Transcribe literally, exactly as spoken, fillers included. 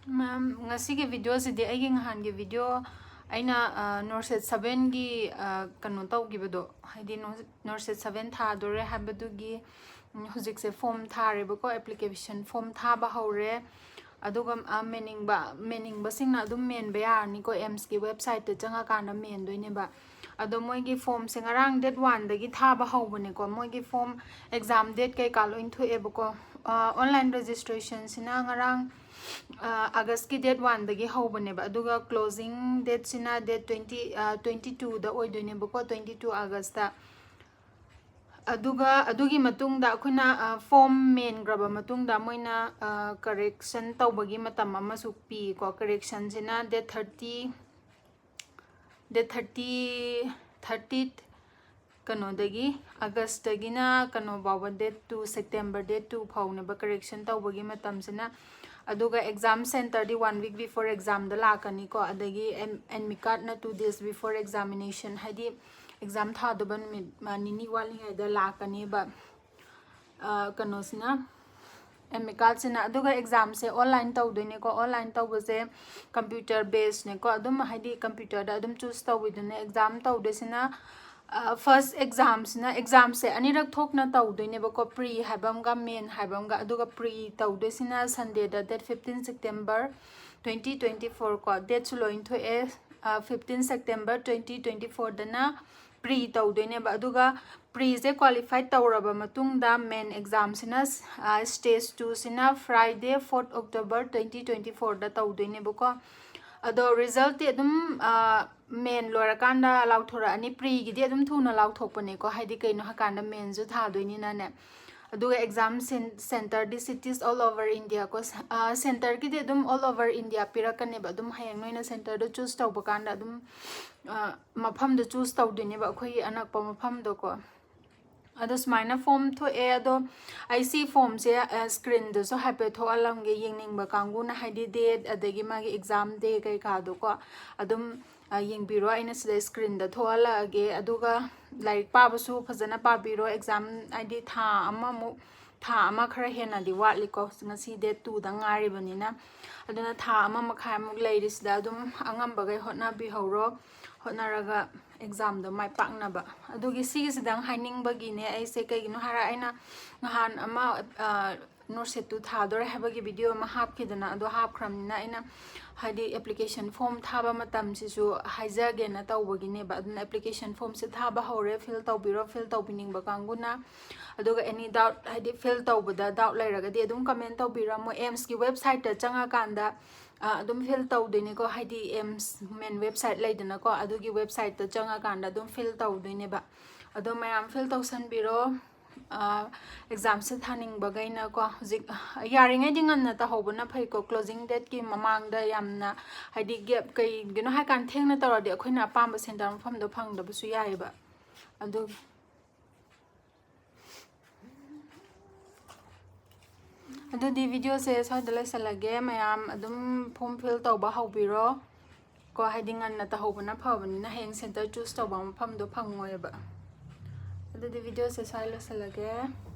ꯃꯦꯝ, ꯉꯁꯤꯒꯤ ꯚꯤꯗꯤꯑꯣꯁꯤꯗꯤ ꯑꯩꯒꯤ ꯉꯍꯥꯟꯒꯤ ꯚꯤꯗꯤꯑꯣ ꯑꯩꯅ ꯅꯣꯔꯁꯦꯠ ꯁꯚꯦꯟꯒꯤ ꯀꯩꯅꯣ ꯇꯧꯈꯤꯕꯗꯣ, ꯍꯥꯏꯗꯤ ꯅꯣꯔꯁꯦꯠ ꯁꯚꯦꯟ ꯊꯥꯗꯣꯔꯦ ꯍꯥꯏꯕꯗꯨꯒꯤ ꯎꯝ, ꯍꯧꯖꯤꯛꯁꯦ ꯐꯣꯝ ꯊꯥꯔꯦꯕꯀꯣ, ꯑꯦꯄ꯭ꯂꯤꯀꯦꯁꯟ ꯐꯣꯝ ꯊꯥꯕ ꯍꯧꯔꯦ꯫ ꯑꯗꯨꯒ ꯃꯦꯟꯅꯤꯡꯕ ꯃꯦꯟꯅꯤꯡꯕꯁꯤꯡꯅ ꯑꯗꯨꯝ ꯃꯦꯟꯕ ꯌꯥꯔꯅꯤꯀꯣ, ꯑꯦꯝꯁꯀꯤ ꯋꯦꯕꯁꯥꯏꯠꯇ ꯆꯪꯉꯀꯥꯟꯗ ꯃꯦꯟꯗꯣꯏꯅꯦꯕ꯫ ꯑꯗꯣ ꯃꯣꯏꯒꯤ ꯐꯣꯝꯁꯦ ꯉꯔꯥꯡ ꯗꯦꯠ ꯋꯥꯟꯗꯒꯤ ꯊꯥꯕ ꯍꯧꯕꯅꯦꯀꯣ꯫ ꯃꯣꯏꯒꯤ ꯐꯣꯝ, ꯑꯦꯛꯖꯥꯝ ꯗꯦꯠ ꯀꯩꯀꯥ ꯂꯣꯏ ꯊꯣꯛꯑꯦꯕꯀꯣ꯫ ꯑꯣꯟꯂꯥꯏꯟ ꯔꯦꯖꯤꯁꯇ꯭ꯔꯦꯁꯟꯁꯤꯅ ꯉꯔꯥꯡ ꯑꯥꯒꯁꯀꯤ ꯗꯦꯠ ꯋꯥꯟꯗꯒꯤ ꯍꯧꯕꯅꯦꯕ, ꯑꯗꯨꯒ ꯀ꯭ꯂꯣꯖꯤꯡ ꯗꯦꯠꯁꯤꯅ ꯗꯦꯠ ꯇ꯭ꯋꯦꯟꯇꯤ ꯇ꯭ꯋꯦꯟꯇꯤ ꯇꯨꯗ ꯑꯣꯏꯗꯣꯏꯅꯦꯕꯀꯣ, ꯇ꯭ꯋꯦꯟꯇꯤ ꯇꯨ ꯑꯥꯒꯁꯇ꯫ ꯑꯗꯨꯒ ꯑꯗꯨꯒꯤ ꯃꯇꯨꯡꯗ ꯑꯩꯈꯣꯏꯅ ꯐꯣꯝ ꯃꯦꯟꯈ꯭ꯔꯕ ꯃꯇꯨꯡꯗ ꯃꯣꯏꯅ ꯀꯔꯦꯛꯁꯟ ꯇꯧꯕꯒꯤ ꯃꯇꯝ ꯑꯃꯁꯨ ꯄꯤꯀꯣ꯫ ꯀꯔꯦꯛꯁꯟꯁꯤꯅ date thirty, date thirty, thirty ꯀꯩꯅꯣꯗꯒꯤ, ꯑꯥꯒꯁꯇꯒꯤꯅ ꯀꯩꯅꯣ ꯐꯥꯎꯕ, date two, September date two ꯐꯥꯎꯅꯦꯕ ꯀꯔꯦꯛꯁꯟ ꯇꯧꯕꯒꯤ ꯃꯇꯝꯁꯤꯅ꯫ ꯑꯗꯨꯒ ꯑꯦꯛꯖꯥꯝ ꯁꯦꯟꯇꯔꯗꯤ ꯋꯥꯟ ꯋꯤꯛ ꯕꯤꯐꯣꯔ ꯑꯦꯛꯖꯥꯝꯗ ꯂꯥꯛꯀꯅꯤꯀꯣ꯫ ꯑꯗꯒꯤ ꯑꯦꯝ ꯑꯦꯗꯃꯤꯠ ꯀꯥꯔꯠꯅ ꯇꯨ ꯗꯦꯖ ꯕꯤꯐꯣꯔ ꯑꯦꯛꯖꯥꯃꯤꯅꯦꯁꯟ, ꯍꯥꯏꯗꯤ ꯑꯦꯛꯖꯥꯝ ꯊꯥꯗꯧꯕ ꯅꯨꯃꯤꯠ ꯅꯤꯅꯤ ꯋꯥꯠꯂꯤꯉꯩꯗ ꯂꯥꯛꯀꯅꯦꯕ꯫ ꯀꯩꯅꯣꯁꯤꯅ, ꯑꯦꯗꯃꯤꯠ ꯀꯥꯔꯠꯁꯤꯅ꯫ ꯑꯗꯨꯒ ꯑꯦꯛꯖꯥꯝꯁꯦ ꯑꯣꯟꯂꯥꯏꯟ ꯇꯧꯗꯣꯏꯅꯦꯀꯣ꯫ ꯑꯣꯟꯂꯥꯏꯟ ꯇꯧꯕꯁꯦ ꯀꯝꯄ꯭ꯌꯨꯇꯔ ꯕꯦꯁꯅꯦꯀꯣ꯫ ꯑꯗꯨꯝ ꯍꯥꯏꯗꯤ ꯀꯝꯄ꯭ꯌꯨꯇꯔꯗ ꯑꯗꯨꯝ ꯆꯨꯁ ꯇꯧꯕꯤꯗꯨꯅ ꯑꯦꯛꯖꯥꯝ ꯇꯧꯗꯣꯏꯁꯤꯅ, ꯐꯥꯔꯁ ꯑꯦꯛꯖꯥꯝꯁꯤꯅ, ꯑꯦꯛꯖꯥꯝꯁꯦ ꯑꯅꯤꯔꯛ ꯊꯣꯛꯅ ꯇꯧꯗꯣꯏꯅꯦꯕꯀꯣ, ꯄ꯭ꯔꯤ ꯍꯥꯏꯕ ꯑꯃꯒ ꯃꯦꯟ ꯍꯥꯏꯕ ꯑꯃꯒ꯫ ꯑꯗꯨꯒ ꯄ꯭ꯔꯤ ꯇꯧꯗꯣꯏꯁꯤꯅ ꯁꯟꯗꯦꯗ, date fifteen September twenty twenty four ꯀꯣ, ꯗꯦꯠꯁꯨ ꯂꯣꯏ ꯊꯣꯛꯑꯦ꯫ ꯐꯤꯐꯇꯤꯟ ꯁꯦꯞꯇꯦꯝꯕꯔ ꯇ꯭ꯋꯦꯟꯇꯤ ꯇ꯭ꯋꯦꯟꯇꯤ ꯐꯣꯔꯗꯅ ꯄ꯭ꯔꯤ ꯇꯧꯗꯣꯏꯅꯦꯕ꯫ ꯑꯗꯨꯒ ꯄ꯭ꯔꯤꯁꯦ ꯀ꯭ꯋꯥꯂꯤꯐꯥꯏ ꯇꯧꯔꯕ ꯃꯇꯨꯡꯗ ꯃꯦꯟ ꯑꯦꯛꯖꯥꯝꯁꯤꯅ, ꯁ꯭ꯇꯦꯖ ꯇꯨꯁꯤꯅ Friday, fourth October twenty twenty ꯐꯣꯔꯗ ꯇꯧꯗꯣꯏꯅꯦꯕꯀꯣ꯫ ꯑꯗꯣ ꯔꯤꯖꯜꯠꯇꯤ ꯑꯗꯨꯝ ꯃꯦꯟ ꯂꯣꯏꯔꯀꯥꯟꯗ ꯂꯥꯎꯊꯣꯔꯛꯑꯅꯤ꯫ ꯄ꯭ꯔꯤꯒꯤꯗꯤ ꯑꯗꯨꯝ ꯊꯨꯅ ꯂꯥꯎꯊꯣꯛꯄꯅꯦꯀꯣ, ꯍꯥꯏꯗꯤ ꯀꯩꯅꯣ ꯍꯥꯏꯀꯥꯟꯗ ꯃꯦꯟꯁꯨ ꯊꯥꯗꯣꯏꯅꯤꯅꯅꯦ꯫ ꯑꯗꯨꯒ exam ꯁꯦꯟꯇꯔꯗꯤ cities all over India ꯀꯣ꯫ ꯁꯦꯟꯇꯔꯒꯤꯗꯤ ꯑꯗꯨꯝ all over India ꯄꯤꯔꯛꯀꯅꯦꯕ꯫ ꯑꯗꯨꯝ ꯍꯌꯦꯡ ꯅꯣꯏꯅ ꯁꯦꯟꯇꯔꯗꯣ ꯆꯨꯁ ꯇꯧꯕ ꯀꯥꯟꯗ ꯑꯗꯨꯝ ꯃꯐꯝꯗꯣ ꯆꯨꯁ ꯇꯧꯗꯣꯏꯅꯦꯕ, ꯑꯩꯈꯣꯏꯒꯤ ꯑꯅꯛꯄ ꯃꯐꯝꯗꯣꯀꯣ꯫ ꯑꯗꯣ ꯁꯨꯃꯥꯏꯅ ꯐꯣꯝ ꯊꯣꯛꯑꯦ꯫ ꯑꯗꯣ ꯑꯩ ꯁꯤ ꯐꯣꯝꯁꯦ ꯁ꯭ꯀ꯭ꯔꯤꯟꯗꯁꯨ ꯍꯥꯏꯐꯦꯠ ꯊꯣꯛꯍꯜꯂꯝꯒꯦ, ꯌꯦꯡꯅꯤꯡꯕ ꯀꯥꯡꯕꯨꯅ, ꯍꯥꯏꯗꯤ ꯗꯦꯠ ꯑꯗꯒꯤ ꯃꯥꯒꯤ ꯑꯦꯛꯖꯥꯝ ꯗꯦ ꯀꯩꯀꯥꯗꯣꯀꯣ꯫ ꯑꯗꯨꯝ ꯌꯦꯡꯕꯤꯔꯣ, ꯑꯩꯅ ꯁꯤꯗ ꯁ꯭ꯀ꯭ꯔꯤꯟꯗ ꯊꯣꯛꯍꯜꯂꯛꯑꯒꯦ꯫ ꯑꯗꯨꯒ ꯂꯥꯏꯔꯤꯛ ꯄꯥꯕꯁꯨ ꯐꯖꯅ ꯄꯥꯕꯤꯔꯣ꯫ ꯑꯦꯛꯖꯥꯝ ꯍꯥꯏꯗꯤ ꯊꯥ ꯑꯃꯃꯨꯛ ꯊꯥ ꯑꯃ ꯈꯔ ꯍꯦꯟꯅꯗꯤ ꯋꯥꯠꯂꯤꯀꯣ, ꯉꯁꯤ date two ꯗ ꯉꯥꯏꯔꯤꯕꯅꯤꯅ꯫ ꯑꯗꯨꯅ ꯊꯥ ꯑꯃ ꯃꯈꯥꯏꯃꯨꯛ ꯂꯩꯔꯤꯁꯤꯗ ꯑꯗꯨꯝ ꯑꯉꯝꯕꯈꯩ ꯍꯣꯠꯅꯕꯤꯍꯧꯔꯣ꯫ ꯍꯣꯠꯅꯔꯒ exam ꯗꯣ ꯃꯥꯏ ꯄꯥꯛꯅꯕ꯫ ꯑꯗꯨꯒꯤ ꯁꯤꯒꯤꯁꯤꯗꯪ ꯍꯥꯏꯅꯤꯡꯕꯒꯤꯅꯦ ꯑꯩꯁꯦ꯫ ꯀꯩꯒꯤꯅꯣ ꯍꯥꯏꯔ, ꯑꯩꯅ ꯉꯍꯥꯟ ꯑꯃ, ꯑ, NORCET two ꯊꯥꯗꯣꯔꯦ ꯍꯥꯏꯕꯒꯤ video ꯑꯃ ꯍꯥꯞꯈꯤꯗꯅ, ꯑꯗꯣ ꯍꯥꯞꯈ꯭ꯔꯕꯅꯤꯅ ꯑꯩꯅ ꯍꯥꯏꯗꯤ application form ꯊꯥꯕ ꯃꯇꯝꯁꯤꯁꯨ ꯍꯥꯏꯖꯒꯦꯅ ꯇꯧꯕꯒꯤꯅꯦꯕ꯫ ꯑꯗꯨꯅ application form ꯁꯦ ꯊꯥꯕ ꯍꯧꯔꯦ, fill ꯇꯧꯕꯤꯔꯣ, fill ꯇꯧꯕꯤꯅꯤꯡꯕ ꯀꯥꯡꯕꯨꯅ꯫ ꯑꯗꯨꯒ any doubt, ꯍꯥꯏꯗꯤ fill ꯇꯧꯕꯗ doubt ꯂꯩꯔꯒꯗꯤ ꯑꯗꯨꯝ comment ꯇꯧꯕꯤꯔꯝꯃꯣ꯫ AIIMS ꯀꯤ website ꯇ ꯆꯪꯉꯀꯥꯟꯗ, ꯑ, ꯑꯗꯨꯝ fill ꯇꯧꯗꯣꯏꯅꯤꯀꯣ, ꯍꯥꯏꯗꯤ AIIMS main website ꯂꯩꯗꯅꯀꯣ, ꯑꯗꯨꯒꯤ website ꯇ ꯆꯪꯉꯀꯥꯟꯗ ꯑꯗꯨꯝ fill ꯇꯧꯗꯣꯏꯅꯦꯕ꯫ ꯑꯗꯣ ꯃꯌꯥꯝ fill ꯇꯧꯁꯟꯕꯤꯔꯣ꯫ ꯑ, exam ꯁꯦ ꯊꯥꯅꯤꯡꯕꯈꯩꯅꯀꯣ, ꯍꯧꯖꯤꯛ ꯌꯥꯔꯤꯉꯩꯗꯤ ꯉꯟꯅ ꯇꯧꯍꯧꯕꯅ ꯐꯩꯀꯣ, closing date ꯀꯤ ꯃꯃꯥꯡꯗ ꯌꯥꯝꯅ, ꯍꯥꯏꯗꯤ gap, ꯀꯩꯒꯤꯅꯣ ꯍꯥꯏꯀꯥꯟꯗ ꯊꯦꯡꯅ ꯇꯧꯔꯗꯤ ꯑꯩꯈꯣꯏꯅ ꯑꯄꯥꯝꯕ center ꯃꯐꯝꯗꯣ ꯐꯪꯗꯕꯁꯨ ꯌꯥꯏꯑꯕ꯫ ꯑꯗꯨ ꯑꯗꯨꯗꯤ video ꯁꯦ ꯁ꯭ꯋꯥꯏꯗ ꯂꯣꯏꯁꯤꯜꯂꯒꯦ꯫ ꯃꯌꯥꯝ ꯑꯗꯨꯝ form fill ꯇꯧꯕ ꯍꯧꯕꯤꯔꯣ ꯀꯣ, ꯍꯥꯏꯗꯤ ꯉꯟꯅ ꯇꯧꯍꯧꯕꯅ ꯐꯕꯅꯤꯅ ꯍꯌꯦꯡ center choose ꯇꯧꯕ ꯃꯐꯝꯗꯣ ꯐꯪꯉꯣꯏꯕ꯫ ꯑꯗꯨꯗꯤ video ꯁꯦ ꯁ꯭ꯋꯥꯏ ꯂꯣꯏꯁꯤꯜꯂꯒꯦ꯫